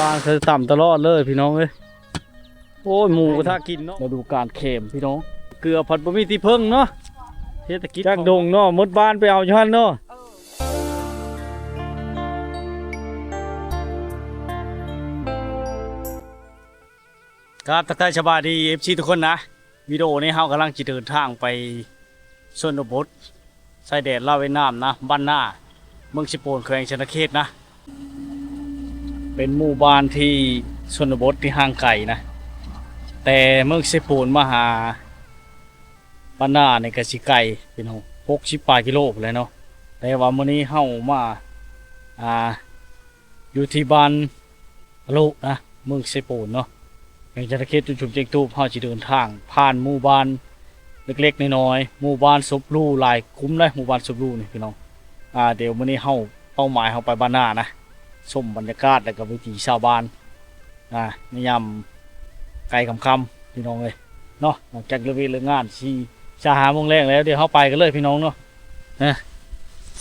ປາເຄີຍຕ່ຳຕະຫຼອດເລີຍພີ່ນ້ອງເອີຍ. ໂອ້ຍ ໝູກະທະກິນເນາະ ລະດູການແຂມພີ່ນ້ອງ. ເກືອພັດບໍ່ມີທີ່ເພິ່ງເນາະ ເສດຖະກິດຈາກດົງເນາະ ໝົດບ້ານໄປເອົາຢູ່ຫັ້ນເນາະ. ກາບທັກທາຍສະບາຍດີ ເອັຟຊີ ທຸກຄົນນະ. ວິດີໂອນີ້ເຮົາກຳລັງຈະເດີນທາງໄປຊົນນະບົດ ຊາຍແດນລາວຫວຽດນາມນະ ບ້ານນາ ເມືອງເຊໂປນ ແຂວງສະຫວັນນະເຂດນະ. ເປັນໝູ່ບ້ານທີ່ຊົນນະບົດທີ່ຫ່າງໄກນະ ແຕ່ເມືອງເຊໂປນມາຫາບ້ານນານີ້ກະຊິໄກ ເປັນຫົກສິບປາຍກິໂລພຸ້ນແຫຼະເນາະ. ແຕ່ວ່າມື້ນີ້ເຮົາມາ ອ່າ ຢູ່ທີ່ບ້ານ ໂລະນະ ເມືອງເຊໂປນເນາະ ແຂວງສະຫວັນນະເຂດ ຈຸມຊຸມ ແຈ້ງຕູບ. ເຮົາຊິເດີນທາງຜ່ານໝູ່ບ້ານເລັກໆນ້ອຍໆ ໝູ່ບ້ານສົບຫຼູຫຼາຍຄຸ້ມເດ້ ໝູ່ບ້ານສົບຫຼູນີ້ພີ່ນ້ອງ. ອ່າ ດຽວມື້ນີ້ເຮົາ ເປົ້າໝາຍເຮົາໄປບ້ານນານະ ຊົມບັນຍາກາດ ແລ້ວກໍວິຖີຊາວບ້ານ ອ່າ ໃນຍາມໃກ້ຄ່ຳໆ ພີ່ນ້ອງເອີຍເນາະ. ຫຼັງຈາກເລີກວຽກເລີກງານ ສີ່ ຊາວຫ້າໂມງແລງແລ້ວ ດຽວເຮົາໄປກັນເລີຍພີ່ນ້ອງເນາະ. ນະ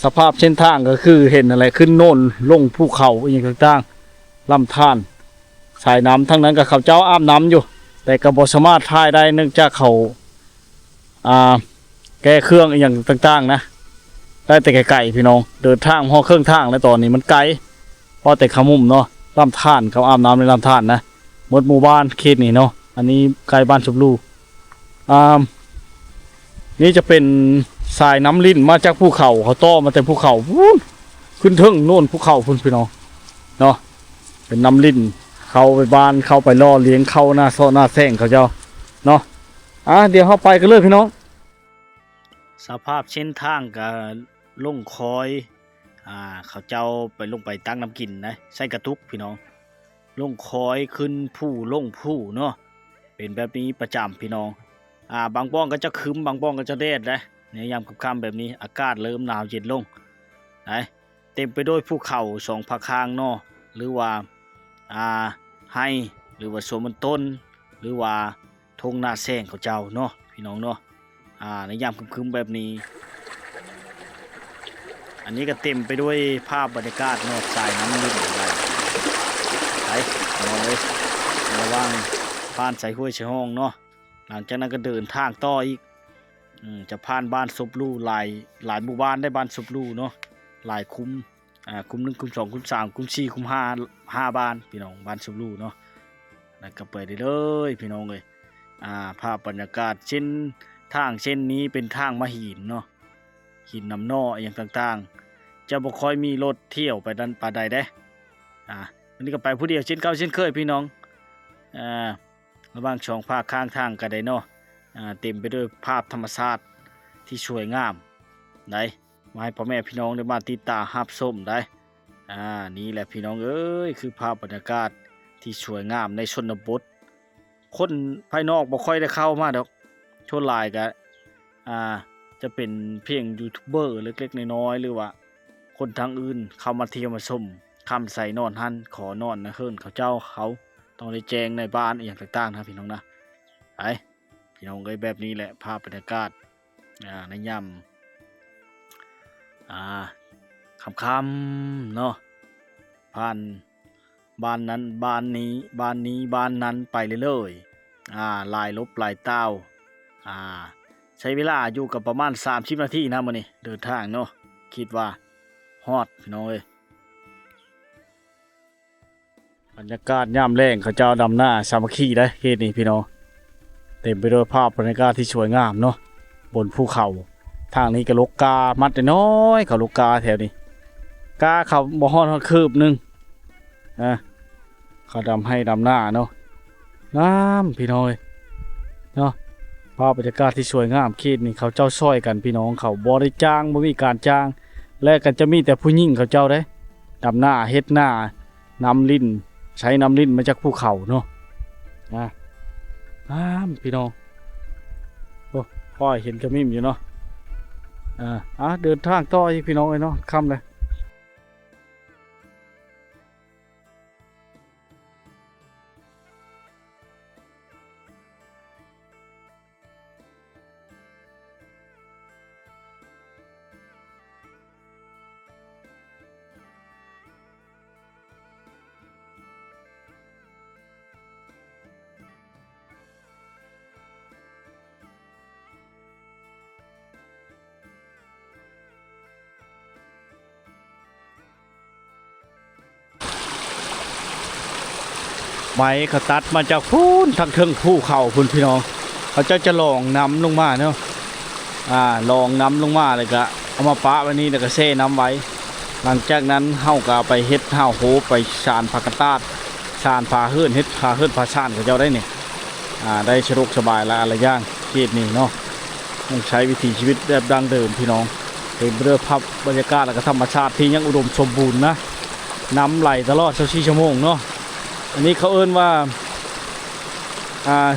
ສະພາບເສັ້ນທາງກໍຄືເຫັນຫັ້ນແຫຼະ ຂຶ້ນໂນນ ລົງພູເຂົາ ອີ່ຫຍັງຕ່າງໆ ລຳທານ ສາຍນ້ຳ. ທາງນັ້ນກໍເຂົາເຈົ້າອາບນ້ຳຢູ່ ແຕ່ກໍບໍ່ສາມາດຖ່າຍໄດ້ ເນື່ອງຈາກເຂົາ ອ່າ ແກ້ເຄື່ອງອີ່ຫຍັງຕ່າງໆນະ ໄດ້ແຕ່ໄກໆ ພີ່ນ້ອງ. ເດີນທາງຮອດເຄິ່ງທາງແລ້ວ ຕອນນີ້ມັນໄກ ພໍແຕ່ຂະໝຸ້ມເນາະ ລຳທານ ເຂົາອາບນ້ຳໃນລຳທານນະ. ໝົດໝູ່ບ້ານເຂດນີ້ເນາະ ອັນນີ້ໃກ້ບ້ານສົບຫຼູ. ອ່າ ນີ້ຈະເປັນສາຍນ້ຳລິນມາຈາກພູເຂົາ ເຂົາຕໍ່ມາແຕ່ພູເຂົາພຸ້ນ ຂຶ້ນເທິງໂນນພູເຂົາພຸ້ນພີ່ນ້ອງເນາະ. ເປັນນ້ຳລິນເຂົ້າໄປບ້ານ ເຂົ້າໄປຫຼໍ່ລ້ຽງເຂົ້ານາຊອນາແຊງເຂົາເຈົ້າເນາະ. ອ່າ ດຽວເຮົາໄປກັນເລີຍພີ່ນ້ອງ. ສະພາບເສັ້ນທາງກະລົງຄອຍ ອ່າ ເຂົາເຈົ້າໄປ ລົງໄປຕັກນ້ຳກິນນະ ໃສ່ກະຕຸກພີ່ນ້ອງ. ລົງຄອຍຂຶ້ນພູລົງພູເນາະ ເປັນແບບນີ້ປະຈຳພີ່ນ້ອງ. ອ່າ ບາງບ່ອນກໍຈະຄຶມ ບາງບ່ອນກໍຈະແດດເດ້ ໃນຍາມຄ່ຳໆແບບນີ້ ອາກາດເລີ່ມໜາວເຢັນລົງໄດ໋. ເຕັມໄປດ້ວຍພູເຂົາສອງພາກຂ້າງເນາະ ຫຼືວ່າ ອ່າ ໄຮ່ ຫຼືວ່າສວນມັນຕົ້ນ ຫຼືວ່າທົ່ງນາແຊງເຂົາເຈົ້າເນາະ ພີ່ນ້ອງເນາະ. ອ່າ ໃນຍາມຄຶມໆແບບນີ້ ອັນນີ້ກໍເຕັມໄປດ້ວຍພາບບັນຍາກາດເນາະ ສາຍນ້ຳລິນໄປ ໄປພີ່ນ້ອງເອີຍ ລະຫວ່າງຜ່ານສາຍຫ້ວຍສາຍຮ່ອງເນາະ. ຫຼັງຈາກນັ້ນກໍເດີນທາງຕໍ່ອີກ ອືມ ຈະຜ່ານບ້ານສົບຫຼູຫຼາຍ ຫຼາຍໝູ່ບ້ານໄດ໋ ບ້ານສົບຫຼູເນາະ ຫຼາຍຄຸ້ມ ອ່າ ຄຸ້ມໜຶ່ງ ຄຸ້ມສອງ ຄຸ້ມສາມ ຄຸ້ມສີ່ ຄຸ້ມຫ້າ ຫ້າບ້ານພີ່ນ້ອງ ບ້ານສົບຫຼູເນາະ. ແລ້ວກໍໄປເລື້ອຍໆ ພີ່ນ້ອງເອີຍ. ອ່າ ພາບບັນຍາກາດເສັ້ນທາງເສັ້ນນີ້ເປັນທາງມາຫີນເນາະ ຫີນນ້ຳໜໍ່ອີ່ຫຍັງຕ່າງໆ ຈະບໍ່ຄ່ອຍມີລົດທ່ຽວໄປນັ້ນປານໃດເດ້. ອ່າ ອັນນີ້ກໍໄປຜູ້ດຽວເຊັ່ນເກົ່າເຊັ່ນເຄີຍພີ່ນ້ອງ. ອ່າ ລະຫວ່າງສອງພາກຂ້າງທາງກໍໄດ້ເນາະ ອ່າ ເຕັມໄປດ້ວຍພາບທຳມະຊາດທີ່ສວຍງາມໄດ໋ ມາໃຫ້ພໍ່ແມ່ພີ່ນ້ອງໄດ້ມາຕິດຕາມຮັບຊົມໄດ໋. ອ່າ ນີ້ແຫຼະພີ່ນ້ອງເອີຍ ຄືພາບບັນຍາກາດທີ່ສວຍງາມໃນຊົນນະບົດ. ຄົນພາຍນອກບໍ່ຄ່ອຍໄດ້ເຂົ້າມາດອກ ສ່ວນຫຼາຍກະ ອ່າ ຈະເປັນພຽງຢູທູບເບີເລັກໆນ້ອຍໆ ຫຼືວ່າຄົນທາງອື່ນເຂົ້າມາທ່ຽວມາຊົມ ຄ່ຳໃສນອນຫັ້ນ ຂໍນອນໃນເຮືອນເຂົາເຈົ້າ ເຂົາຕ້ອງໄດ້ແຈ້ງນາຍບ້ານອີ່ຫຍັງຕ່າງໆນະພີ່ນ້ອງນະ. ໄປ ພີ່ນ້ອງເອີຍ ແບບນີ້ແຫຼະພາບບັນຍາກາດ ອ່າ ໃນຍາມ ອ່າ ຄ່ຳໆເນາະ ຜ່ານ ບ້ານນັ້ນບ້ານນີ້ ບ້ານນີ້ບ້ານນັ້ນໄປເລື້ອຍໆ. ອ່າ ຫຼາຍຫຼົບຫຼາຍຕ່າວ ອ່າ ໃຊ້ເວລາຢູ່ກັບປະມານສາມສິບນາທີນະມື້ນີ້ ເດີນທາງເນາະ ຄິດວ່າຮອດພີ່ນ້ອງເອີຍ. ບັນຍາກາດຍາມແລງ ເຂົາເຈົ້າດຳນາສາມັກຄີໄດ໋ເຂດນີ້ພີ່ນ້ອງ ເຕັມໄປດ້ວຍພາບບັນຍາກາດທີ່ສວຍງາມເນາະ ບົນພູເຂົາ. ທາງນີ້ກໍລົກກາມັດນ້ອຍໆ ເຂົາລົກກາແຖວນີ້ ກາເຂົາບໍ່ຮອດ ຮອດຄືບໜຶ່ງ ນະ ເຂົາດຳໄຮ່ດຳນາເນາະ. ງາມພີ່ນ້ອງເອີຍເນາະ ພາບບັນຍາກາດທີ່ສວຍງາມ. ເຂດນີ້ເຂົາເຈົ້າຊ່ອຍກັນພີ່ນ້ອງ ເຂົາບໍ່ໄດ້ຈ້າງ ບໍ່ມີການຈ້າງ ແລະກໍຈະມີແຕ່ຜູ້ຍິງເຂົາເຈົ້າເດ້ ດຳນາເຮັດນາ ນ້ຳລິນ ໃຊ້ນ້ຳລິນມາຈາກພູເຂົາເນາະ. ອ່າ ງາມພີ່ນ້ອງ ໂອ້ ຄ່ອຍເຫັນຂະມິ້ມຢູ່ເນາະ. ອ່າ ອ່າ ເດີນທາງຕໍ່ອີກພີ່ນ້ອງເອີຍເນາະ ຄ່ຳແລ້ວ. ໄມ້ເຂົາຕັດມາຈາກພຸ້ນ ທາງເທິງພູເຂົາພຸ້ນພີ່ນ້ອງ, ເຂົາເຈົ້າຈະລອງນ້ຳລົງມາເນາະ ອ່າ ລອງນ້ຳລົງມາ ແລ້ວກະເອົາມາປະໄວ້ນີ້ ແລ້ວກະແຊ່ນ້ຳໄວ້. ຫຼັງຈາກນັ້ນເຮົາກະເອົາໄປເຮັດຮາວໂຮບ ໄປສານຜ້າກັນຕາດ ສານຜ້າເຮືອນ ເຮັດຜ້າເຮືອນຜ້າຊານເຂົາເຈົ້າໄດ້ນີ້ ອ່າ ໄດ້ສະດວກສະບາຍຫຼາຍອັນຫຼາຍຢ່າງ. ເຂດນີ້ເນາະ ຍັງໃຊ້ວິຖີຊີວິດແບບດັ້ງເດີມພີ່ນ້ອງ, ເຕັມໄປດ້ວຍພາບບັນຍາກາດ ແລະກະທຳມະຊາດທີ່ຍັງອຸດົມສົມບູນນະ, ນ້ຳໄຫຼຕະຫຼອດຊາວສີ່ຊົ່ວໂມງເນາະ. ອັນນີ້ເຂົາເອີ້ນວ່າ ອ່າ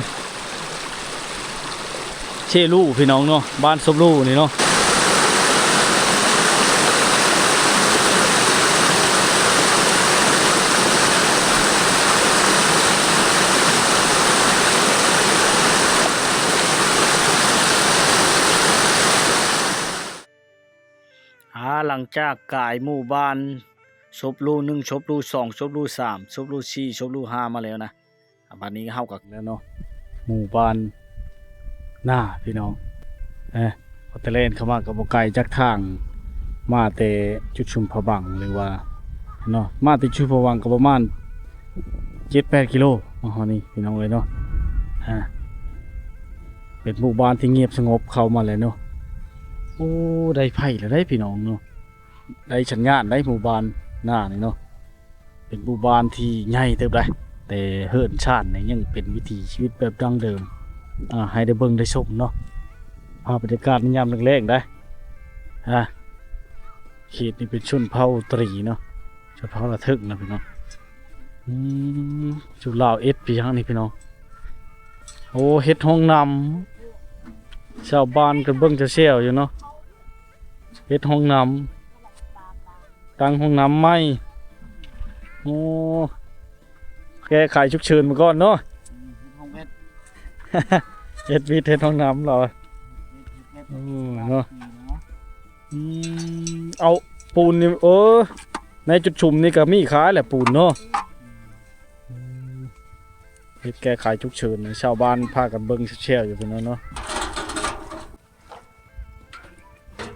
ເຊລູພີ່ນ້ອງເນາະ, ບ້ານສົບລູນີ້ເນາະ. ອ່າ ຫຼັງຈາກກາຍໝູ່ບ້ານສົບລູໜຶ່ງ, ສົບລູສອງ, ສົບລູສາມ, ສົບລູສີ່, ສົບລູຫ້າມາແລ້ວນະ, ບາດນີ້ເຮົາກໍແລ້ວເນາະ ໝູ່ບ້ານນາພີ່ນ້ອງ. ເອີ ເຮົາແຕ່ແລ່ນເຂົ້າມາກໍບໍ່ໄກຈາກທາງມາແຕ່ຈຸດຊຸມພະບັງ ຫຼືວ່າເນາະ ມາແຕ່ຈຸດຊຸມພະບັງກໍປະມານເຈັດແປດກິໂລມາຮອດນີ້ພີ່ນ້ອງເອີຍເນາະ. ອ່າ ເປັນໝູ່ບ້ານທີ່ງຽບສະຫງົບເຂົ້າມາແລ້ວເນາະ. ໂອ້ ໄດ້ໄຟແລ້ວໄດ໋ພີ່ນ້ອງເນາະ, ໄດ້ສັນຍານໄດ໋ໝູ່ບ້ານນານີ້ເນາະ. ເປັນໝູ່ບ້ານທີ່ໃຫຍ່ເຕີບໄດ໋ ແຕ່ເຮືອນຊານນີ້ຍັງເປັນວິຖີຊີວິດແບບດັ້ງເດີມ ອ່າ ໃຫ້ໄດ້ເບິ່ງໄດ້ຊົມເນາະ. ພາບບັນຍາກາດໃນຍາມແລງໆໄດ໋ ອ່າ ເຂດນີ້ເປັນຊົນເຜົ່າຕະຫຼີເນາະ, ຊົນເຜົ່າລະເຖິກນະພີ່ນ້ອງ. ອືມ ຊຸມລາວເອັດໄປທາງນີ້ພີ່ນ້ອງ. ໂອ້ ເຮັດຫ້ອງນ້ຳ, ຊາວບ້ານກໍເບິ່ງແຊວໆຢູ່ເນາະ, ເຮັດຫ້ອງນ້ຳ. ຕັ້ງຫ້ອງນ້ຳໃໝ່. ໂອ້ ແກ້ໄຂສຸກເສີນມາກ່ອນເນາະ. ເຮັດ ເຮັດວິດເຮັດຫ້ອງນ້ຳລາວ. ໂອ້ ເນາະ. ອືມ ເອົາປູນນີ້ ເອີ ໃນຈຸດຊຸມນີ້ກໍມີຂາຍແຫຼະປູນເນາະ. ອືມ ເຮັດແກ້ໄຂສຸກເສີນໃຫ້ຊາວບ້ານພາກັນເບິ່ງແຊວໆຢູ່ພຸ້ນເນາະ.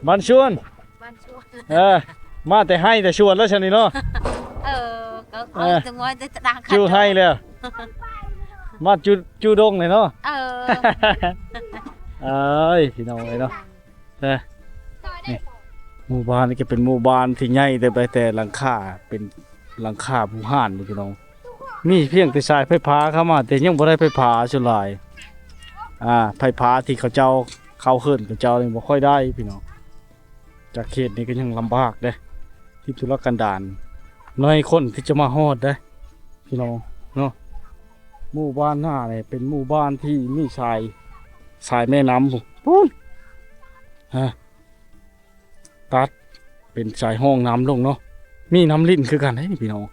ບ້ານຊວນ ບ້ານຊວນ ເອີ ມາແຕ່ໄຮ່ແຕ່ສວນແລ້ວຊັ້ນນີ້ເນາະ. ເອີ ກໍເອົາ ເອີ ແຕ່ງອຍແຕ່ຕະດາງ ຢູ່ໄຮ່ແລ້ວ ມາຈຸ ຈຸດົງເລີຍເນາະ. ເອີ ເອີຍ ພີ່ນ້ອງເອີຍເນາະ. ເອີ ນີ້ ໝູ່ບ້ານນີ້ກໍເປັນໝູ່ບ້ານທີ່ໃຫຍ່ເຕີບໄດ໋ ແຕ່ຫຼັງຄາເປັນຫຼັງຄາບູຮານພີ່ນ້ອງ. ມີພຽງແຕ່ສາຍໄຟຟ້າເຂົ້າມາ ແຕ່ຍັງບໍ່ໄດ້ໄຟຟ້າສ່ວນຫຼາຍ. ອ່າ ໄຟຟ້າທີ່ເຂົາເຈົ້າ ເຂົ້າເຮືອນເຂົາເຈົ້ານີ້ບໍ່ຄ່ອຍໄດ້ພີ່ນ້ອງ. ຈາກເຂດນີ້ກໍຍັງລຳບາກເດ້ ທີ່ທຸລະກັນດານ ໜ້ອຍຄົນທີ່ຈະມາຮອດເດ້ພີ່ນ້ອງເນາະ. ໝູ່ບ້ານນານີ້ເປັນໝູ່ບ້ານທີ່ມີສາຍ ສາຍແມ່ນ້ຳພຸ້ນ ຮະ ຕັດເປັນສາຍຮ່ອງນ້ຳລົງເນາະ. ມີນ້ຳລິນຄືກັນເດ້ນີ້ພີ່ນ້ອງ,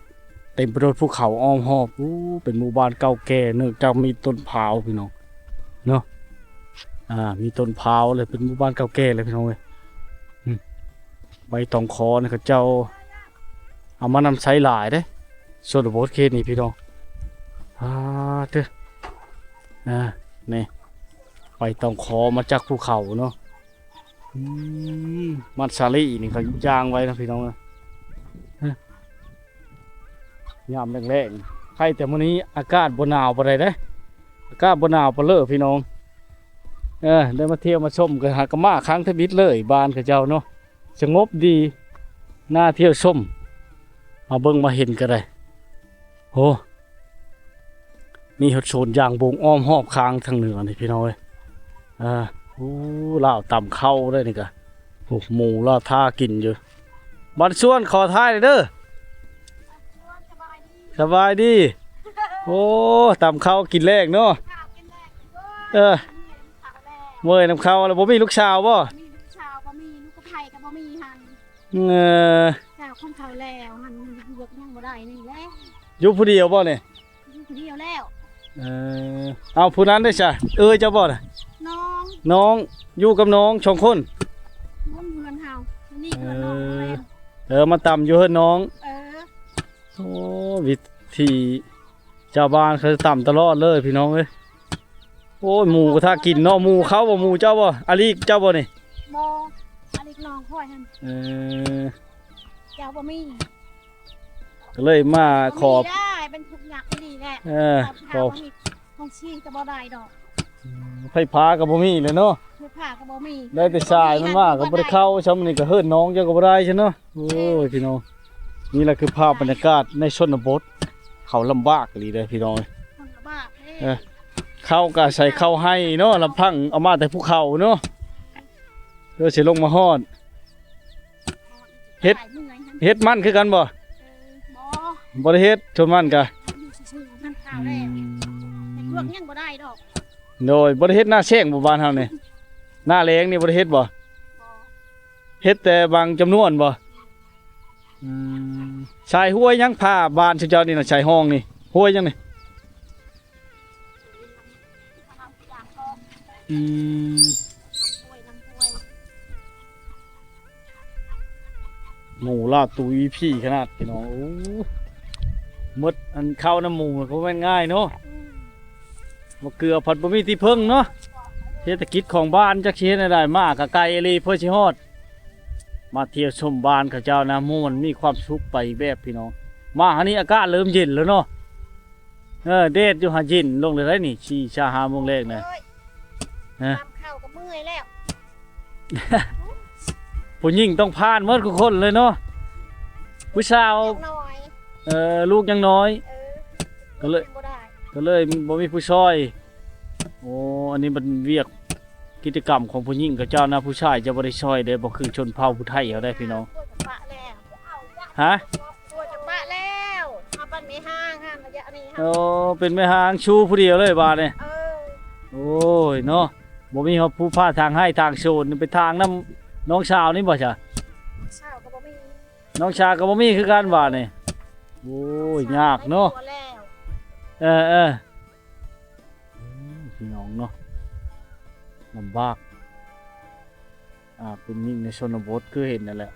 ເຕັມໄປດ້ວຍພູເຂົາອ້ອມຮອບ. ໂອ້ ເປັນໝູ່ບ້ານເກົ່າແກ່ ເນື່ອງຈາກມີຕົ້ນພ້າວພີ່ນ້ອງເນາະ. ອ່າ ມີຕົ້ນພ້າວເລີຍ ເປັນໝູ່ບ້ານເກົ່າແກ່ເລີຍພີ່ນ້ອງເອີຍ. ອືມ ໃບຕອງຄໍນີ້ເຂົາເຈົ້າເອົາມານຳໃຊ້ຫຼາຍເດ້ ຊົນນະບົດເຂດນີ້ພີ່ນ້ອງ. ອ່າ ເຕີ ອ່າ ນີ້ ໃບຕອງຄໍມາຈາກພູເຂົາເນາະ. ອືມ ມັດສາລີນີ້ເຂົາຍ່າງໄວ້ນະພີ່ນ້ອງເອີຍ. ຍາມແລງໆ ໃຄແຕ່ມື້ນີ້ອາກາດບໍ່ໜາວປານໃດເດ້ ອາກາດບໍ່ໜາວປານເລີພີ່ນ້ອງ. ເອີ ໄດ້ມາທ່ຽວມາຊົມ ກໍຫາກໍມາຄັ້ງທຳອິດເລີຍ. ບ້ານເຂົາເຈົ້າເນາະ ສະຫງົບດີ ໜ້າທ່ຽວຊົມ ມາເບິ່ງມາເຫັນກໍໄດ້. ໂອ້ ມີຮອດສວນຢາງບົງອ້ອມຮອບຂ້າງທາງເໜືອນີ້ພີ່ນ້ອງເອີຍ. ອ່າ ໂອ້ ລາວຕຳເຂົ້າໄດ້ນີ້ກະ ໂອ້ ໝູລາວຖ້າກິນຢູ່. ບ້ານຊວນ ຂໍຖ່າຍໜ່ອຍເດີ. ສະບາຍດີ. ໂອ້ ຕຳເຂົ້າກິນແລງເນາະ. ເອີ ເມື່ອຍນຳເຂົາແລ້ວ. ບໍ່ມີລູກສາວບໍ່? ມີລູກສາວບໍ່ມີ ລູກສະໃພ້ກໍບໍ່ມີຫັ້ນ. ເອີ ເຈົ້າຂອງເຂົາແລ້ວຫັ້ນ ເຮັດວຽກຫຍັງບໍ່ໄດ້ນີ້ແຫຼະ. ຢູ່ຜູ້ດຽວບໍ່ນີ້? ຢູ່ຜູ້ດຽວແລ້ວ. ເອີ ເອົາ ຜູ້ນັ້ນເດ້ຊະ ເອື້ອຍເຈົ້າບໍ່ນະ? ນ້ອງ ນ້ອງ ຢູ່ກັບນ້ອງສອງຄົນ. ເຮືອນເຮົາ ນີ້ເຮືອນນ້ອງ. ເອີ ເອີ ມາຕຳຢູ່ເຮືອນນ້ອງ. ເອີ ໂອ້ ວິຖີ ຊາວບ້ານເຂົາຈະຕຳຕະຫຼອດເລີຍພີ່ນ້ອງເອີຍ. ໂອ້ຍ ໝູກໍຖ້າກິນເນາະ. ໝູເຂົາບໍ່? ໝູເຈົ້າບໍ່? ອາລີກເຈົ້າບໍ່ນີ້? ບໍ່ ອາລີກນ້ອງຂ້ອຍຫັ້ນ. ເອີ ເຈົ້າບໍ່ມີ. ກໍເລີຍມາຂໍ ບໍ່ມີໄດ້ ເປັນທຸກຍາກອີ່ຫຼີແຫຼະ ເອີ ຂໍ ຂອງຊີກໍບໍ່ໄດ້ດອກ ອືມ ໄຟຟ້າກໍບໍ່ມີແຫຼະເນາະ ໄຟຟ້າກໍບໍ່ມີ ໄດ້ແຕ່ສາຍມັນມາກໍບໍ່ໄດ້ເຂົ້າ ຊ່ຳນີ້ກໍເອີ້ນນ້ອງເຈົ້າກໍບໍ່ໄດ້ຊັ້ນເນາະ ໂອ້ຍ ພີ່ນ້ອງ ນີ້ແຫຼະຄືພາບບັນຍາກາດໃນຊົນນະບົດ ເຂົາລຳບາກອີ່ຫຼີເດີພີ່ນ້ອງເອີຍ ເອີ ເຂົ້າກໍອາໄສເຂົ້າໄຮ່ເນາະ ລຳພັງເອົາມາແຕ່ພູເຂົາເນາະ ເພື່ອຊິລົງມາຮອດ ເຮັດ ເຮັດມັນຄືກັນບໍ່? ເອີ ບໍ່ ບໍ່ໄດ້ເຮັດ ຊົນມັນກະ ຢູ່ຊື່ໆ ມັນຂາວແລ້ວ ອືມ ເຮັດລວກຫຍັງບໍ່ໄດ້ດອກ ໂດຍ ບໍ່ໄດ້ເຮັດນາແຊງບໍ່ບ້ານເຮົານີ້? ນາແລ້ງນີ້ບໍ່ໄດ້ເຮັດບໍ່? ບໍ່ ເຮັດແຕ່ບາງຈຳນວນບໍ່? ອືມ ສາຍຫ້ວຍຫຍັງ ພາບ້ານຊຸມເຈົ້ານີ້ນະ ສາຍຮ່ອງນີ້ ຫ້ວຍຫຍັງນີ້? ອືມ ໝູຫຼາດຕູອີພີຂະໜາດພີ່ນ້ອງ ໂອ້ ໝົດອັນເຂົ້ານຳໝູກໍບໍ່ແມ່ນງ່າຍເນາະ ອືມ ໝາກເກືອພັດບໍ່ມີທີ່ເພິ່ງເນາະ ເສດຖະກິດຂອງບ້ານຈັກຊິເຮັດແນວໃດ ມາກໍໄກອີ່ຫຼີເພື່ອຊິຮອດ ມາທ່ຽວຊົມບ້ານເຂົາເຈົ້ານະ ມ່ວນມີຄວາມສຸກໄປອີກແບບພີ່ນ້ອງ ມາຫານີ້ອາກາດເລີ່ມເຢັນແລ້ວເນາະ. ເອີ ແດດຢູ່ຫາເຢັນລົງເລີຍໄດ໋ນີ້ ສີ່ຊາຫ້າໂມງແລງນະ ເອີຍ ຮະ ຕຳເຂົ້າກໍເມື່ອຍແລ້ວ ຜູ້ຍິງຕ້ອງຜ່ານໝົດທຸກຄົນເລີຍເນາະ ຜູ້ສາວ ເດັກນ້ອຍ ເອີ ລູກຍັງນ້ອຍ ເອີ ກໍເລີຍ ຍັງບໍ່ໄດ້ ກໍເລີຍບໍ່ມີຜູ້ຊ່ອຍ ໂອ້ ອັນນີ້ມັນວຽກ ກິດຈະກຳຂອງຜູ້ຍິງເຂົາເຈົ້ານະ ຜູ້ຊາຍຈະບໍ່ໄດ້ຊ່ອຍເດ້ ບໍ່ຄືຊົນເຜົ່າຜູ້ໄທເຮົາໄດ໋ພີ່ນ້ອງ ປະແລ້ວ ຮະ ຕົວຈະປະແລ້ວ ເອົາປັນແມ່ຮ້າງຫັ້ນ ລະຍະນີ້ ໂອ້ ເປັນແມ່ຮ້າງຊູຜູ້ດຽວເລີຍບາດນີ້ ເອີ ໂອ້ຍເນາະ ບໍ່ມີເຮົາຜູ້ພາທາງໄຮ່ທາງສວນ ໄປທາງນຳນ້ອງສາວນີ້ບໍ່ຊະ? ນ້ອງສາວກໍບໍ່ມີ ນ້ອງສາວກໍບໍ່ມີຄືກັນບາດນີ້ ໂອ້ຍ ຍາກເນາະ ເອີໆ ອືມ ພີ່ນ້ອງເນາະ ລຳບາກ ອາ ເປັນຍິງໃນຊົນນະບົດຄືເຫັນນັ້ນແຫຼະ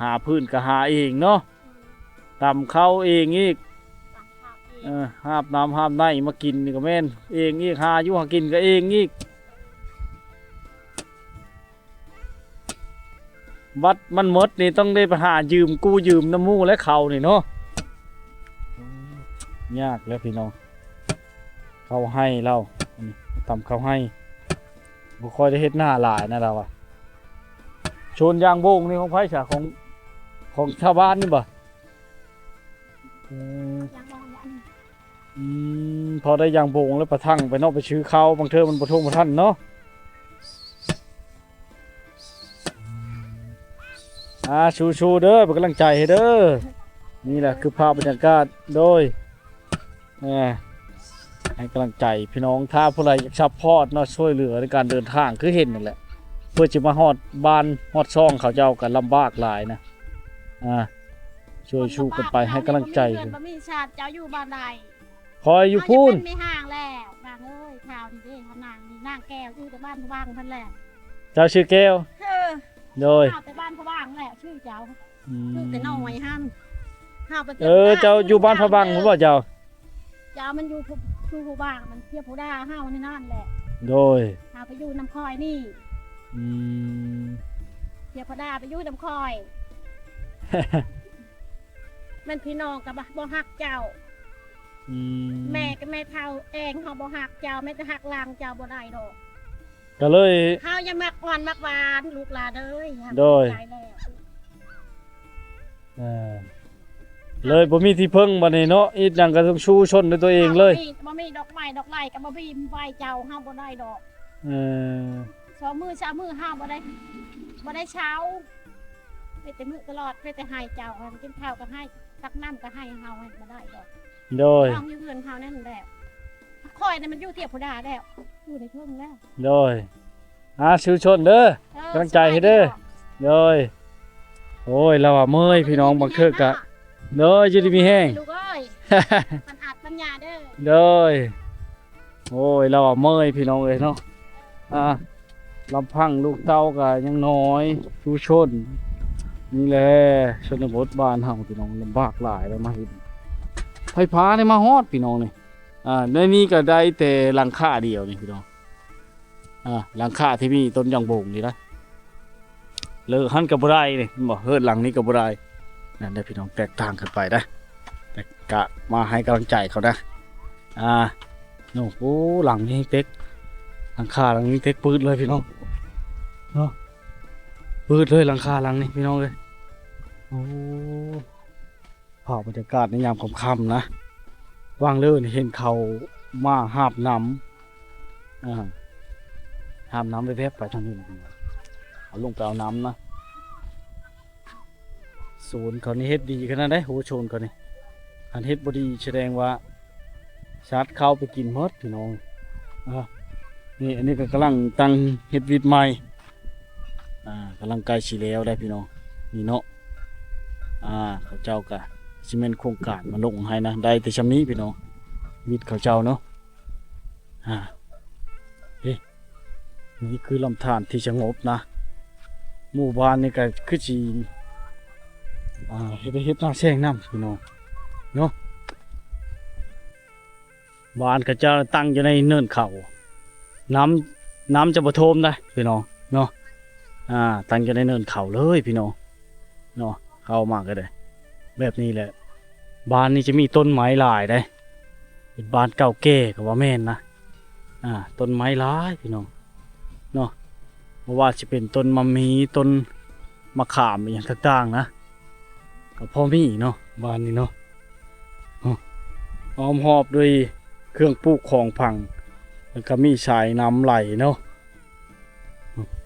ຫາພື້ນກໍຫາເອງເນາະ ອືມ ຕຳເຂົ້າເອງອີກ ຕຳເຂົ້າເອງ ເອີ ຫາບນ້ຳຫາບໃນມາກິນນີ້ກໍແມ່ນເອງອີກ ຫາຢູ່ຫາກິນກໍເອງອີກ. ບັດມັນໝົດນີ້ຕ້ອງໄດ້ໄປຫາຢືມກູ້ຢືມນຳໝູ່ແລະເຂົານີ້ເນາະ ຍາກແລ້ວພີ່ນ້ອງ ເຂົ້າໄຮ່ລາວ ອັນນີ້ຕຳເຂົ້າໄຮ່ ບໍ່ຄ່ອຍໄດ້ເຮັດນາຫຼາຍນະລາວວ່າ ສວນຢາງບົງນີ້ຂອງໃຜຊະ ຂອງ ຂອງຊາວບ້ານນີ້ບໍ່? ອືມ ຢາງບົງ ອືມ ພໍໄດ້ຢາງບົງແລ້ວປະທັງໄປເນາະ ໄປຊື້ເຂົ້າ ບາງເທື່ອມັນບໍ່ທົ່ງບໍ່ທັນເນາະ ອ່າ ສູ້ໆ ເດີ ເປັນກຳລັງໃຈໃຫ້ເດີ ນີ້ແຫຼະຄືພາບບັນຍາກາດ ໂດຍ ເອີ ໃຫ້ກຳລັງໃຈພີ່ນ້ອງ ຖ້າຜູ້ໃດຢາກຊັບພອດເນາະ ຊ່ວຍເຫຼືອໃນການເດີນທາງ ຄືເຫັນນັ້ນແຫຼະ ເພື່ອຈະມາຮອດບ້ານຮອດຊ່ອງເຂົາເຈົ້າກໍລຳບາກຫຼາຍນະ ອ່າ ຊ່ວຍສູ້ກັນໄປ ໃຫ້ກຳລັງໃຈ ບໍ່ມີເຮືອນບໍ່ມີຊາດ ເຈົ້າຢູ່ບ້ານໃດ? ຂ້ອຍຢູ່ພຸ້ນ ເຮົາຍັງເປັນແມ່ຮ້າງແລ້ວ ນາງເອີຍ ຂ່າວນີ້ເດ້ ເຮົານາງນີ້ ນາງແກ້ວ ຢູ່ແຕ່ບ້ານພະວັງຫັ້ນແຫຼະ ເຈົ້າຊື່ແກ້ວ ເອີ ໂດຍ ເຮົາແຕ່ບ້ານພະວັງແຫຼະ ຊື່ເຈົ້າ ອືມ ຢູ່ແຕ່ນ້ອຍຫັ້ນ ເຮົາໄປ ເອີ ເຈົ້າຢູ່ບ້ານພະວັງພຸ້ນບໍ່ເຈົ້າ? ເຈົ້າມັນຢູ່ ຢູ່ຜູ້ບ້ານ ມັນເສຍຜູ້ດາເຮົາໃນນັ້ນແຫຼະ ໂດຍ ເຮົາໄປຢູ່ນຳຂ້ອຍນີ້ ອືມ ເສຍຜູ້ດາໄປຢູ່ນຳຂ້ອຍ ແມ່ນພີ່ນ້ອງກໍບໍ່ ບໍ່ຮັກເຈົ້າ ອືມ ແມ່ກັບແມ່ເຖົ້າແອງເຮົາບໍ່ຮັກເຈົ້າ ແມ່ນແຕ່ຮັກຫຼັງເຈົ້າບໍ່ໄດ້ດອກ ກໍເລີຍ ເຮົາຍັງມັກອ່ອນມັກຫວານ ລູກຫຼານເອີຍ ໂດຍ ເຮົາເຂົ້າໃຈແລ້ວ ເອີ ເລີຍບໍ່ມີທີ່ເພິ່ງບັດນີ້ເນາະ ເຮັດຫຍັງກໍຕ້ອງສູ້ຊົນດ້ວຍຕົວເອງເລີຍ ບໍ່ມີ ບໍ່ມີດອກໄມ້ດອກໄຫຼກໍບໍ່ມີ ໄຫວ້ເຈົ້າເຮົາບໍ່ໄດ້ດອກ ເອີ ສອງມື້ສາມມື້ເຮົາບໍ່ໄດ້ ບໍ່ໄດ້ເຊົາ ເປັນແຕ່ມື້ຕະຫຼອດ ເປັນແຕ່ໃຫ້ເຈົ້າ ກິນເຂົ້າກໍໃຫ້ ຕັກນ້ຳກໍໃຫ້ເຮົາ ບໍ່ໄດ້ດອກ ໂດຍ ນ້ອງຢູ່ເຮືອນເຮົານັ້ນແຫຼະ ຂ້ອຍນີ້ມັນຢູ່ເທວະດາແລ້ວ ຢູ່ໃນເທິງແລ້ວ ໂດຍ ອ່າ ສູ້ຊົນເດີ ເອີ ກຳລັງໃຈໃຫ້ເດີ ໂດຍ ໂອ້ຍ ລາວວ່າເມື່ອຍພີ່ນ້ອງ ບາງເທື່ອກະ ໂດຍ ຢູ່ດີມີແຮງ ລູກເອີຍ ປັນອາດປັນຍາເດີ ໂດຍ ໂອ້ຍ ລາວວ່າເມື່ອຍພີ່ນ້ອງເອີຍເນາະ ອ່າ ລຳພັງລູກເຕົ້າກໍຍັງນ້ອຍ ສູ້ຊົນ ນີ້ແຫຼະ ຊົນນະບົດບ້ານເຮົາພີ່ນ້ອງ ລຳບາກຫຼາຍ ແລ້ວມາເຫັນ ໄຟຟ້ານີ້ມາຮອດພີ່ນ້ອງນີ້ ອ່າ ໃນນີ້ກໍໄດ້ແຕ່ຫຼັງຄາດຽວນີ້ພີ່ນ້ອງ ອ່າ ຫຼັງຄາທີ່ມີຕົ້ນຢາງບົງນີ້ນະ ເລີກຫັ້ນກໍບໍ່ໄດ້ນີ້ ເຫັນບໍ່ ເຮືອນຫຼັງນີ້ກໍບໍ່ໄດ້ ນັ້ນເດ້ພີ່ນ້ອງ ແຕກຕ່າງກັນໄປເດ້ ແຕ່ກະມາໃຫ້ກຳລັງໃຈເຂົານະ. ອ່າ ໂອ້ໂຫ ຫຼັງນີ້ເຕັກ ຫຼັງຄາຫຼັງນີ້ເຕັກປືດເລີຍພີ່ນ້ອງເນາະ ປືດເລີຍຫຼັງຄາຫຼັງນີ້ພີ່ນ້ອງເອີຍ. ໂອ້ ພາບບັນຍາກາດໃນຍາມຄ່ຳໆນະ ຫວ່າງເລີນີ້ເຫັນເຂົາມາຫາບນ້ຳ ອ່າ ຫາບນ້ຳແວບໆໄປທາງນີ້ ເຂົາລົງໄປເອົານ້ຳນະ. ສວນເຂົານີ້ເຮັດດີຂະໜາດໃດ ໂຫ ສວນເຂົານີ້ ຄັນເຮັດບໍ່ດີສະແດງວ່າສັດເຂົ້າໄປກິນໝົດພີ່ນ້ອງ. ອ່າ ນີ້ ອັນນີ້ກໍກຳລັງຕັ້ງເຮັດວິດໃໝ່ ອ່າ ກຳລັງໃກ້ຊິແລ້ວໄດ໋ພີ່ນ້ອງ ນີ້ເນາະ. ອ່າ ເຂົາເຈົ້າກໍຊິແມ່ນໂຄງການມາລົງໃຫ້ນະ ໄດ້ແຕ່ຊ່ຳນີ້ພີ່ນ້ອງ ວິດເຂົາເຈົ້າເນາະ. ອ່າ ເອີ ນີ້ຄືລຳທານທີ່ສະຫງົບນະ ໝູ່ບ້ານນີ້ກໍຄືຊິ ອ່າ ເຮັດໄຮ່ເຮັດນາແຊງນຳພີ່ນ້ອງເນາະ. ບ້ານເຂົາເຈົ້າຕັ້ງຢູ່ໃນເນີນເຂົາ ນ້ຳ ນ້ຳຈະບໍ່ຖ້ວມໄດ໋ພີ່ນ້ອງເນາະ. ອ່າ ຕັ້ງຢູ່ໃນເນີນເຂົາເລີຍພີ່ນ້ອງເນາະ ເຂົ້າມາກໍໄດ້ແບບນີ້ແຫຼະ. ບ້ານນີ້ຈະມີຕົ້ນໄມ້ຫຼາຍເດ້ ເປັນບ້ານເກົ່າແກ່ກໍວ່າແມ່ນນະ. ອ່າ ຕົ້ນໄມ້ຫຼາຍພີ່ນ້ອງເນາະ ບໍ່ວ່າຊິເປັນຕົ້ນໝາກມີ ຕົ້ນມະຂາມ ອີ່ຫຍັງຕ່າງໆນະ ກໍພໍມີເນາະ ບ້ານນີ້ເນາະ. ອ້ອມຮອບດ້ວຍເຄື່ອງປູກຂອງຝັງ ແລ້ວກໍມີສາຍນ້ຳໄຫຼເນາະ.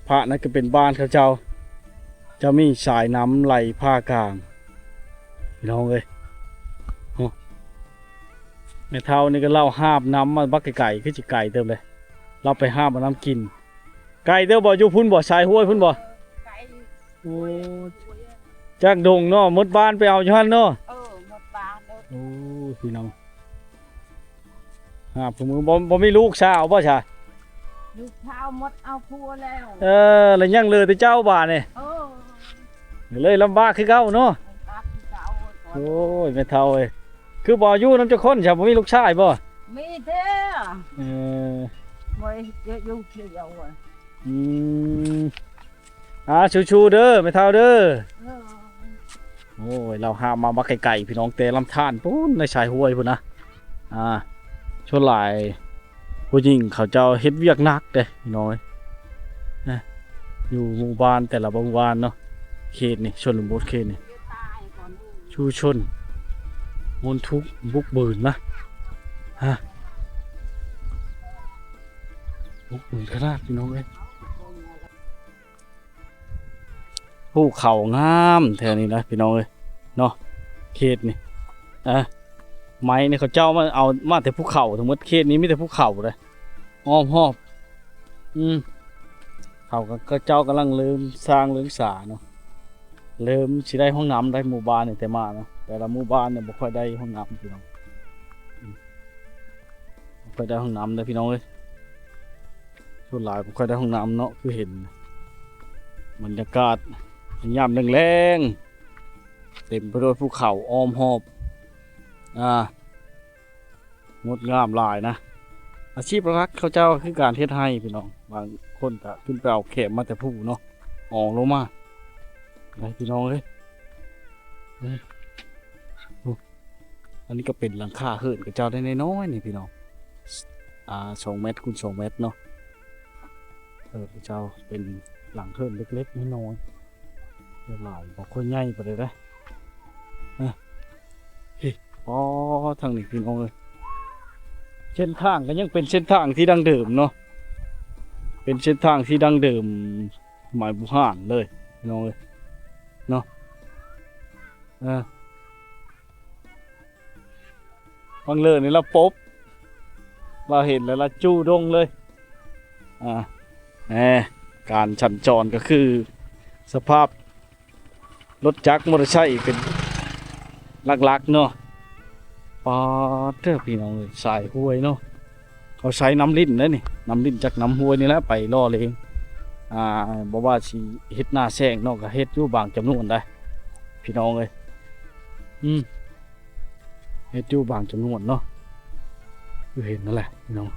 ພາກນັ້ນກໍເປັນບ້ານເຂົາເຈົ້າ ຈະມີສາຍນ້ຳໄຫຼຜ່າກາງ ພີ່ນ້ອງເອີຍ. ແມ່ເຖົ້ານີ້ກໍລາວຫາບນ້ຳມາບັກໄກໆ ຄືຊິໄກເຕີບເດ້ ລາວໄປຫາບເອົານ້ຳກິນ. ໄກເຕີບບໍ່? ຢູ່ພຸ້ນບໍ່? ສາຍຫ້ວຍພຸ້ນບໍ່? ໄກ ໂອ້ ຈາກດົງເນາະ ໝົດບ້ານໄປເອົາຢູ່ຫັ້ນເນາະ. ເອີ ໝົດບ້ານເດີ. ໂອ້ ພີ່ນ້ອງ ຫາຜູ້ມື ບໍ່ ບໍ່ມີລູກສາວບໍ່ຊະ? ລູກສາວໝົດເອົາຜົວແລ້ວ. ເອີ ແລ້ວຍັງເຫຼືອແຕ່ເຈົ້າບາດນີ້. ເອີ ກໍເລີຍລຳບາກຄືເກົ່າເນາະ. ລຳບາກຄືເກົ່າ. ໂອ້ຍ ແມ່ເຖົ້າເອີຍ ຄືບໍ່ຢູ່ນຳຈັກຄົນຊະ? ບໍ່ມີລູກຊາຍບໍ່? ມີແທ້. ເອີ ບໍ່ຢູ່ຜູ້ດຽວ. ອືມ ອ່າ ສູ້ໆເດີແມ່ເຖົ້າເດີ. ເອີ ໂອ້ຍ ລາວຫາບມາບັກໄກໆ ພີ່ນ້ອງ ແຕ່ລຳທານພຸ້ນ ໃນສາຍຫ້ວຍພຸ້ນນະ. ອ່າ ສ່ວນຫຼາຍຜູ້ຍິງເຂົາເຈົ້າເຮັດວຽກໜັກເດ້ພີ່ນ້ອງເອີຍ ນະ ຢູ່ໝູ່ບ້ານແຕ່ລະໝູ່ບ້ານເນາະ ເຂດນີ້ ຊົນນະບົດເຂດນີ້ ຊຸມຊົນມົນທຸກບຸກບືນນະ ຮະ ບຸກບືນຂະໜາດ ພີ່ນ້ອງເອີຍ. ພູເຂົາງາມແຖວນີ້ນະ ພີ່ນ້ອງເອີຍເນາະ ເຂດນີ້. ອ່າ ໄມ້ນີ້ເຂົາເຈົ້າມາເອົາມາແຕ່ພູເຂົາທັງໝົດ ເຂດນີ້ມີແຕ່ພູເຂົາເດ້ ອ້ອມຮອບ. ອືມ ເຂົາກໍ ເຂົາເຈົ້າກຳລັງເລີ່ມສ້າງເລີ່ມສາເນາະ ເລີ່ມຊິໄດ້ຫ້ອງນ້ຳໄດ້ ໝູ່ບ້ານນີ້ແຕ່ມາເນາະ ແຕ່ລະໝູ່ບ້ານນີ້ບໍ່ຄ່ອຍໄດ້ຫ້ອງນ້ຳ ພີ່ນ້ອງ. ອືມ ບໍ່ຄ່ອຍໄດ້ຫ້ອງນ້ຳເດ້ ພີ່ນ້ອງເອີຍ. ສ່ວນຫຼາຍບໍ່ຄ່ອຍໄດ້ຫ້ອງນ້ຳເນາະ ຄືເຫັນບັນຍາກາດຍາມແລງໆ ເຕັມໄປດ້ວຍພູເຂົາອ້ອມຮອບ ອ່າ ງົດງາມຫຼາຍນະ. ອາຊີບຫຼັກເຂົາເຈົ້າຄືການເຮັດໄຮ່ ພີ່ນ້ອງ ບາງຄົນກໍຂຶ້ນໄປເອົາແຄມມາແຕ່ພູເນາະ ອອງລົງມາ ໄດ້ ພີ່ນ້ອງເອີຍ. ເອີ ອັນນີ້ກໍເປັນຫຼັງຄາເຮືອນເຂົາເຈົ້າໄດ້ນ້ອຍໆ ນີ້ພີ່ນ້ອງ ອ່າ ສອງແມັດຄູນສອງແມັດເນາະ. ເອີ ເຂົາເຈົ້າເປັນຫຼັງເຮືອນເລັກໆ ນ້ອຍໆ ຫຼາຍ ບໍ່ຄ່ອຍໃຫຍ່ປານໃດເດ້. ເອີ ເອີ ອໍ ທາງນີ້ພີ່ນ້ອງເອີຍ ເສັ້ນທາງກໍຍັງເປັນເສັ້ນທາງທີ່ດັ້ງເດີມເນາະ ເປັນເສັ້ນທາງທີ່ດັ້ງເດີມສະໄໝບູຮານເລີຍ ພີ່ນ້ອງເອີຍເນາະ. ເອີ ບັງເລີນີ້ລາວປົບ ລາວເຫັນແລ້ວລາວຈູດົງເລີຍ. ອ່າ ແໝ ການສັນຈອນກໍຄືສະພາບລົດຈັກມໍເຕີໄຊເປັນຫຼັກໆເນາະ. ປາດເດີ ພີ່ນ້ອງເອີຍ ສາຍຫ້ວຍເນາະ. ເຂົາໃຊ້ນ້ຳລິນເດ້ນີ້ ນ້ຳລິນຈາກນ້ຳຫ້ວຍນີ້ແຫຼະໄປຫຼໍ່ເລງ ອ່າ ບໍ່ວ່າຊິເຮັດນາແຊງເນາະ ກໍເຮັດຢູ່ບາງຈຳນວນໄດ໋ ພີ່ນ້ອງເອີຍ. ອືມ ເຮັດຢູ່ບາງຈຳນວນເນາະ ຄືເຫັນນັ້ນແຫຼະ ພີ່ນ້ອງ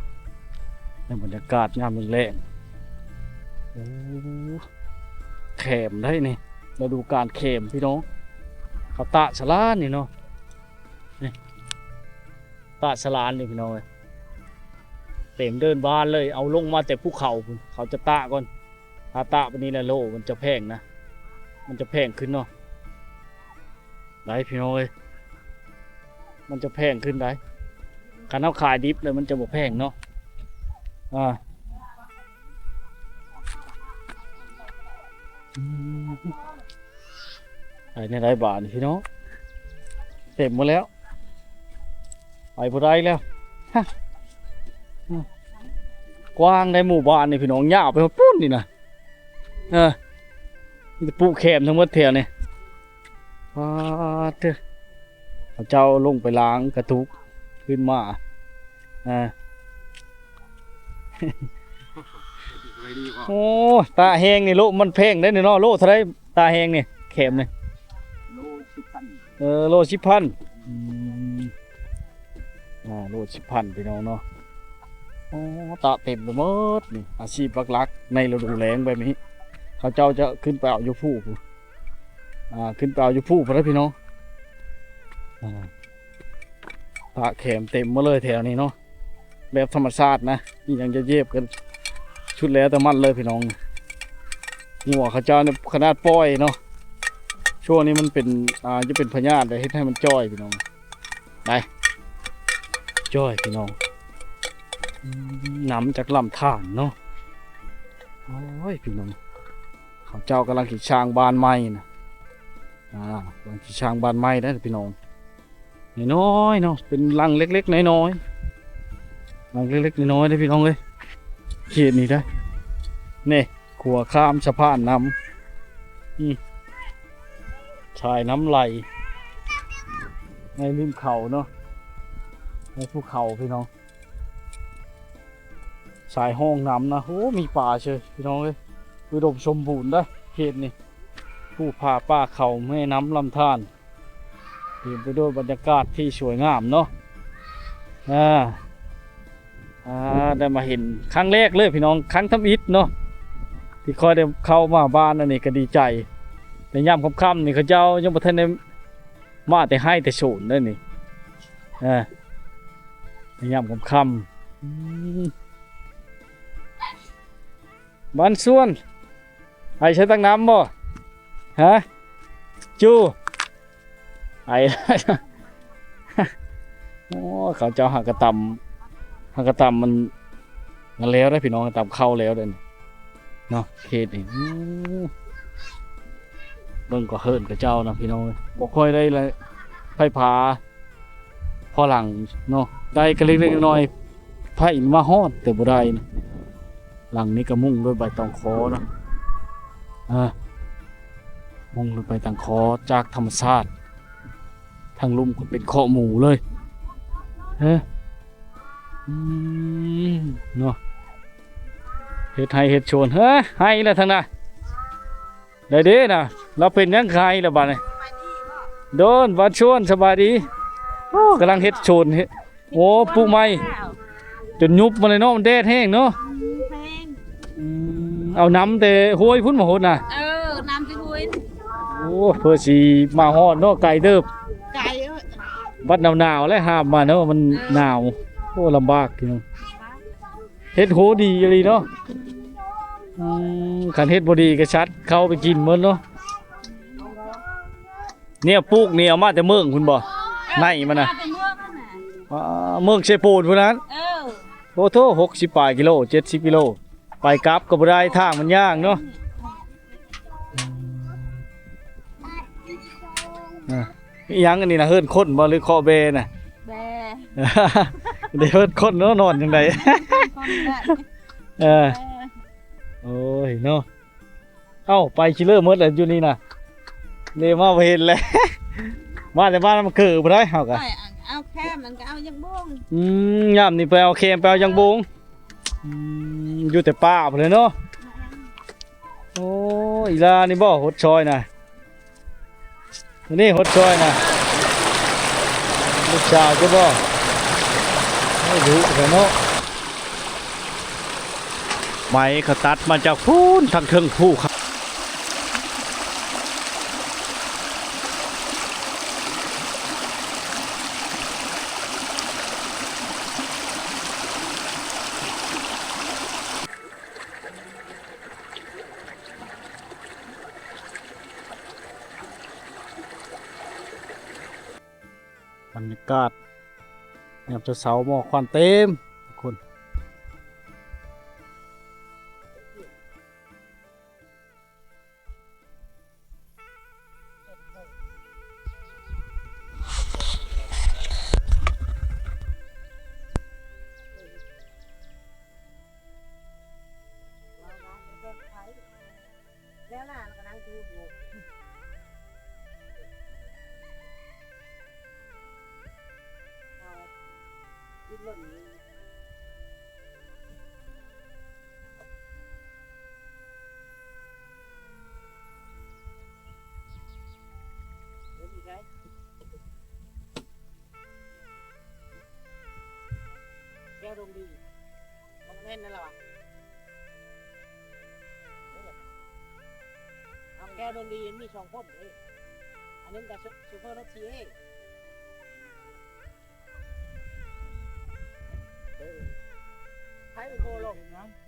ໃນບັນຍາກາດຍາມແລງໆ. ໂອ້ ແຄມໄດ໋ນີ້ ລະດູການແຄມ ພີ່ນ້ອງ ເຂົາຕາກສະຫຼານນີ້ເນາະ ນີ້ ຕາກສະຫຼານນີ້ພີ່ນ້ອງເອີຍ ເຕັມເດີ່ນບານເລີຍ. ເອົາລົງມາແຕ່ພູເຂົາພຸ້ນ ເຂົາຈະຕາກກ່ອນ. ຖ້າຕາກປານນີ້ແລ້ວໂລມັນຈະແພງນະ ມັນຈະແພງຂຶ້ນເນາະ ໄດ໋ພີ່ນ້ອງເອີຍ ມັນຈະແພງຂຶ້ນໄດ໋. ຄັນເຮົາຂາຍດິບແລ້ວມັນຈະບໍ່ແພງເນາະ ອ່າ ອືມ ໄປແນວໃດບາດນີ້ພີ່ນ້ອງ ເຕັມໝົດແລ້ວ ໄປບໍ່ໄດ້ແລ້ວ ຮະ ກວ້າງໃດໝູ່ບ້ານນີ້ພີ່ນ້ອງ ຍາວໄປຮອດພຸ້ນນີ້ນະ ເອີ ມີແຕ່ປູກແຄມທັງໝົດແຖວນີ້ ປາດເທີ ເຂົາເຈົ້າລົງໄປລ້າງກະຕຸກຂຶ້ນມາ ອ່າ ໂອ້ ຕາແຫ້ງນີ້ໂລມັນແພງເດ້ນີ້ເນາະ ໂລເທົ່າໃດຕາແຫ້ງນີ້ ແຄມນີ້ ໂລສິບພັນ ເອີ ໂລສິບພັນ ອືມ ອ່າ ໂລສິບພັນພີ່ນ້ອງເນາະ ໂອ້ ຕາກເຕັມໄປໝົດນີ້ ອາຊີບຫຼັກໆໃນລະດູແລ້ງແບບນີ້ ເຂົາເຈົ້າຈະຂຶ້ນໄປເອົາຢູ່ພູພຸ້ນ ອ່າ ຂຶ້ນໄປເອົາຢູ່ພູພຸ້ນເດີພີ່ນ້ອງ ອ່າ ຕາກແຄມເຕັມໝົດເລີຍແຖວນີ້ເນາະ ແບບທຳມະຊາດນະ ອີ່ຫຍັງຈະເຫຍບກັນ ສຸດແລ້ວແຕ່ມັນເລີຍພີ່ນ້ອງ. ງົວເຂົາເຈົ້ານີ້ຂະໜາດປ່ອຍເນາະ ຊ່ວງນີ້ມັນເປັນ ອ່າ ຈະເປັນພະຍາດ ເຮັດໃຫ້ມັນຈ່ອຍພີ່ນ້ອງ ໄປ ຈ່ອຍພີ່ນ້ອງ ອືມ ນ້ຳຈາກລຳທານເນາະ ໂອ້ຍ ພີ່ນ້ອງ ເຂົາເຈົ້າກຳລັງຊິສ້າງບ້ານໃໝ່ນະ ອ່າ ກຳລັງຊິສ້າງບ້ານໃໝ່ເດ້ພີ່ນ້ອງ ນ້ອຍໆເນາະ ເປັນຫຼັງເລັກໆນ້ອຍໆ ຫຼັງເລັກໆນ້ອຍໆເດ້ພີ່ນ້ອງເອີຍ ເຂດນີ້ເດ້ ນີ້ ຂົວຂ້າມສະພານນ້ຳ ອືມ ສາຍນ້ຳໄຫຼໃນລິ້ມເຂົາເນາະ ໃນພູເຂົາພີ່ນ້ອງ ສາຍຮ່ອງນ້ຳນະ ໂອ້ ມີປາເຊີຍພີ່ນ້ອງເອີຍ ອຸດົມສົມບູນເດ້ເຂດນີ້ ພູຜາປ່າເຂົາ ແມ່ນ້ຳລຳທານ ເຕັມໄປດ້ວຍບັນຍາກາດທີ່ສວຍງາມເນາະ ອ່າ ອ່າ ໄດ້ມາເຫັນຄັ້ງແລກເລີຍພີ່ນ້ອງ ຄັ້ງທຳອິດເນາະ ທີ່ຂ້ອຍໄດ້ເຂົ້າມາບ້ານອັນນີ້ກໍດີໃຈ ໃນຍາມຄ່ຳໆນີ້ເຂົາເຈົ້າຍັງບໍ່ທັນໄດ້ມາແຕ່ໄຮ່ແຕ່ສວນເດ້ນີ້ ອ່າ ໃນຍາມຄ່ຳໆ ອືມ ບ້ານສວນ ໄອ້ໃຊ້ຕັກນ້ຳບໍ່? ຮະ? ຈູ້ ໄອ້ ໂອ້ ເຂົາເຈົ້າຫາກະຕຳ ຫາກະຕຳມັນ ນັ້ນແລ້ວເດ້ພີ່ນ້ອງ ຕຳເຂົ້າແລ້ວເດ້ນີ້ເນາະ ເຂດນີ້ ໂອ້ ເບິ່ງກໍເຮີນເຂົາເຈົ້ານະພີ່ນ້ອງ ບໍ່ຄ່ອຍໄດ້ໄຟຟ້າ ພໍຫຼັງເນາະ ໄດ້ກະເລັກໆນ້ອຍໆ ໄຟມາຮອດແຕ່ບໍ່ໄດ້ນະ ຫຼັງນີ້ກະມຸງດ້ວຍໃບຕອງຄໍເນາະ ອ່າ ມຸງດ້ວຍໃບຕອງຄໍຈາກທຳມະຊາດ ທາງລຸ່ມກໍເປັນຄອກໝູເລີຍ ເອີ ອືມ ເນາະ ເຮັດໄຮ່ເຮັດສວນ ເຮີ້ຍ ໄຮ່ລະທາງໜ້າ ໄດ້ເດ້ນະ ລາວເປັນຫຍັງຄືໄຮ່ລະບາດນີ້ ໂດນ ບ້ານສວນ ສະບາຍດີ ໂອ້ ກຳລັງເຮັດສວນ ເຮັດ ໂອ້ ປູກໃໝ່ ຈົນຍຸບມາເລີຍເນາະ ມັນແດດແຮງເນາະ ອືມ ແພງ ອືມ ເອົານ້ຳແຕ່ຫ້ວຍພຸ້ນມາຫົດນະ ເອີ ນ້ຳແຕ່ຫ້ວຍ ໂອ້ ເພື່ອຊິມາຮອດເນາະ ໄກເຕີບ ໄກ ບັດໜາວໆແລ້ວຫາບມາເນາະ ມັນ ເອີ ໜາວ ໂອ້ ລຳບາກ ເຮັດໂຫດີອີ່ຫຼີເນາະ ອືມ ຄັນເຮັດບໍ່ດີກໍສັດເຂົ້າໄປກິນໝົດເນາະ ແນວປູກນີ້ເອົາມາແຕ່ເມືອງພຸ້ນບໍ່? ເອີ ໃນມັນນະ ມາແຕ່ເມືອງຫັ້ນນະ ອ່າ ເມືອງເຊໂປນພຸ້ນນັ້ນ ເອີ ໂອ້ໂທ້ ຫົກສິບປາຍກິໂລ ເຈັດສິບກິໂລ ໄປກັບກໍບໍ່ໄດ້ ທາງມັນຍາກເນາະ ອ່າ ອີ່ຫຍັງອັນນີ້ນະ ເຮືອນຄົນບໍ່ ຫຼື ເຄາະແບນະ? ແບ ໄດ້ເຮືອນຄົນເນາະ ນອນຈັ່ງໃດ ເອີ ເອີ ໂອ້ຍເນາະ ເອົ້າ ໄປຊິເລີໝົດແລ້ວຢູ່ນີ້ນະ ເລມາບໍ່ເຫັນແລ້ວ ມາແຕ່ບ້ານນຳເກີພຸ້ນໃດ ເຮົາກະ ຂ້ອຍເອົາແຄມ ມັນກໍເອົາຢາກບົງ ອືມ ຍາມນີ້ໄປເອົາແຄມ ໄປເອົາຢາກບົງ ອືມ ຢູ່ແຕ່ປ່າພຸ້ນແຫຼະເນາະ ໂອ້ ອີ່ຫຼ້ານີ້ບໍ່ ຫົດຊອຍນະ ນີ້ຫົດຊອຍນະ ລູກສາວເຈົ້າບໍ່? ໂອ້ ດຸແທ້ເນາະ ໄມ້ເຂົາຕັດມາຈາກພຸ້ນ ທາງເທິງພູເຂົາ ບັນຍາກາດຍາມເຊົ້າໆ ໝອກຄວັນເຕັມທຸກຄົນ. ແລ້ວຫຼານກໍນັ່ງດູຢູ່ ເອົາ ກິນລົດນີ້. ແກ້ວດົງດີ ບໍ່ແມ່ນນັ້ນລະວະ. ເອົາ ແກ້ວດົງດີມີສອງຄົນເດ້ ອັນໜຶ່ງກໍໂຊເຟີລົດຊີເອ ໃຜເປັນຜູ້ລົງ?